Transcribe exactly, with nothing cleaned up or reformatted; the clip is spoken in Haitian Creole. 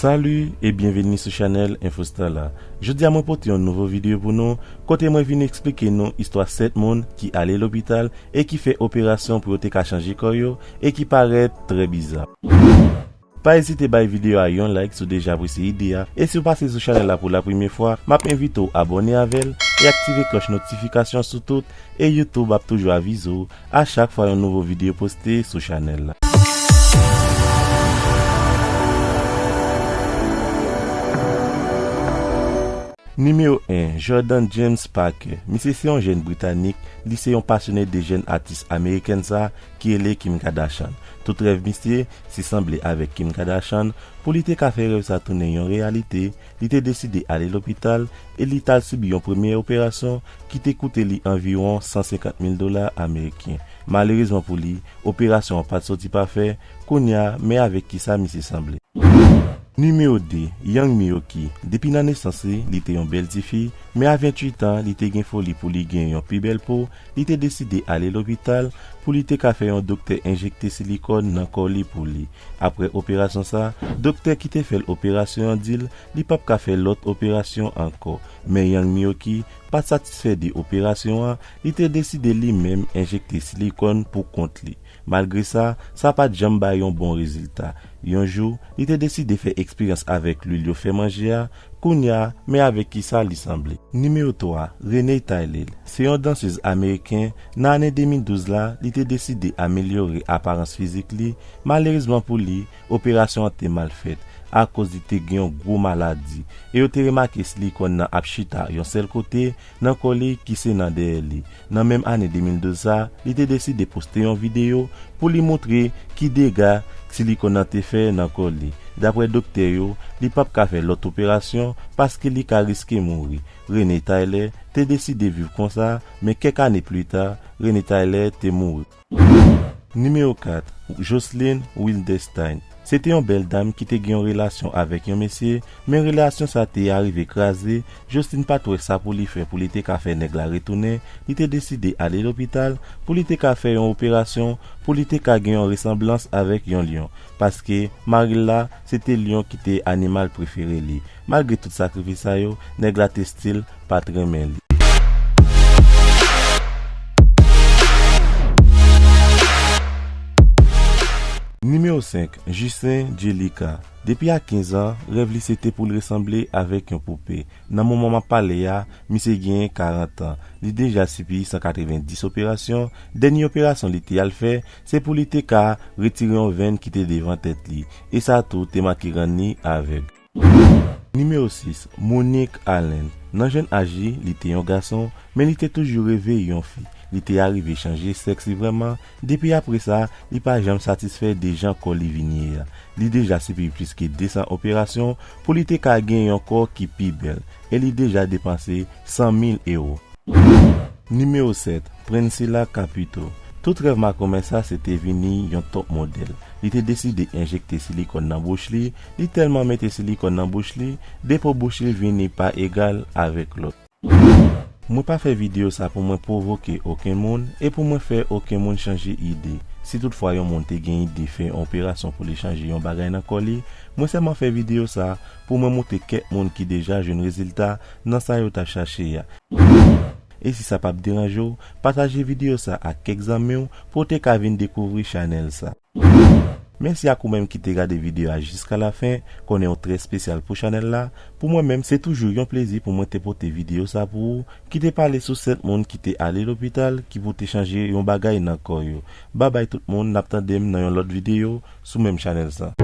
Salut e byenveni sou chanèl Infostar la. Jodi a mwen pote yon nouvo videyo pou nou, kote mwen vin eksplike nou istwa sèt moun ki ale lopital e ki fè operasyon pou yo te ka chanje kò yo e ki parèt trè biza. Pa ezite bay videyo a yon like si w deja apresye ide a, e si w pase sou chanèl la pou la premyè fwa, m ap envite w abòne avè l e aktive klòch notifikasyon sou tout, e YouTube ap toujou avize w a chak fwa yon nouvo videyo poste sou chanèl la. Nimewo en, Jordan James Parker. Misye se yon jèn Britanik, li se yon pasyone de jèn atis amerikèn sa ki rele Kim Kardashian. Tout rèv misye se sanble avèk Kim Kardashian. Pou li te ka fè rèv sa tounen yon reyalite, li te deside ale lopital e li t al sibi yon premye operasyon ki te koute li anviwon san senkant mil dola ameriken. Malerezman pou li, operasyon an pa t soti pafè. Kounye a, men avèk kisa misye sanble. Nimewo de, Yang Miyoki. Depi nan nesans li, li te yon bèl tifi, men a venntuit an, li te gen foli pou li gen yon pi bèl po, li te deside ale lopital pou li te ka fè yon doktè enjekte silikòn nan kò li pou li. Apre operasyon sa, doktè ki te fè l operasyon an di l, li p ap ka fè lòt operasyon ankò. Men Yang Miyoki pa t satisfè de operasyon an, li te deside li menm enjekte silikòn pou kont li. Malgre sa, sa pa t janm bay yon bon rezilta. Yon jou, li te deside fè eksperyans avèk lwil yo fè manje a. Kounye a, men avèk kisa li sanble. Nimewo twa, Renee Taylor. Se yon dansez ameriken. Nan ane de mil douz la, li te deside amelyore aparans fizik li. Malerezman pou li, operasyon an te mal fèt, akoz li te gen yon gwo maladi, e yo te remake silikòn nan ap chita yon sèl kote nan kò li, ki se nan dèyè li. Nan menm ane de mil douz sa, li te deside poste yon videyo pou li montre ki dega silikòn nan te fè nan kò li. Daprè doktè yo, li p ap ka fè lòt operasyon paske li ka riske mouri. Renee Taylor te deside viv konsa, men kèk ane pli ta, Renee Taylor te mouri. Nimewo kat, Jocelyn Wildenstein. Se te yon bèl dam ki te gen yon relasyon avèk yon mesye, men relasyon sa te arive kraze. Jocelyn pa t wè sa pou li fè pou li te ka fè nèg la retounen. Li te deside ale lopital pou li te ka fè yon operasyon, pou li te ka gen yon resanblans avèk yon lyon, paske mari l la, se te lyon ki te animal prefere li. Malgre tout sakrifis sa yo, nèg la te still pa t renmen li. Nimewo senk, Justin Djelika. Depi a kenz an, rèv li se te pou l resanble avèk yon poupe. Nan moman m ap pale a, misye genyen karant an. Li deja sibi san katrevenndis operasyon. Dènye operasyon li te al fè, se pou li te ka retire yon venn ki te devan tèt li. E sa tou te manke rann li avèg. Nimewo sis, Monique Allen. Nan jèn aj li, li te yon gason, men li te toujou reve yon fi. Li te arive chanje sèks li vrèman. Depi apre sa, li pa janm satisfè de jan kò li vin ye a. Li deja sibi plis ke de san operasyon pou li te ka gen yon kò ki pi bèl, e li deja depanse san mil ewo. Nimewo sèt, Prensila Capito. Tout rèv makomè sa se te vini yon top modèl. Li te deside enjekte silikòn nan bouch li, li tèlman mete silikòn nan bouch li, de po bouch li vini pa egal avèk lòt. Mwen pa fè videyo sa pou mwen pwovoke okenn moun e pou mwen fè okenn moun chanje ide. Si toutfwa yon moun te gen ide fè yon operasyon pou li chanje yon bagay nan kò li, mwen sèlman fè videyo sa pou mwen montre kèk moun ki deja jwenn rezilta nan sa yo t ap chache a. E si sa p ap deranje w, pataje videyo sa ak kèk zanmi w pou w te ka vin dekouvri chanèl sa. Mèsi ak ou menm ki te gade videyo a jiska lafen. Konnen w trè espesyal pou chanèl la. Pou mwen menm, se toujou yon plezi pou mwen te pote videyo sa pou ou, ki te pale sou sèt moun ki te ale lopital ki pou te chanje yon bagay nan kò yo. Babay tout moun, n ap tande m nan yon lòt videyo sou menm chanèl sa.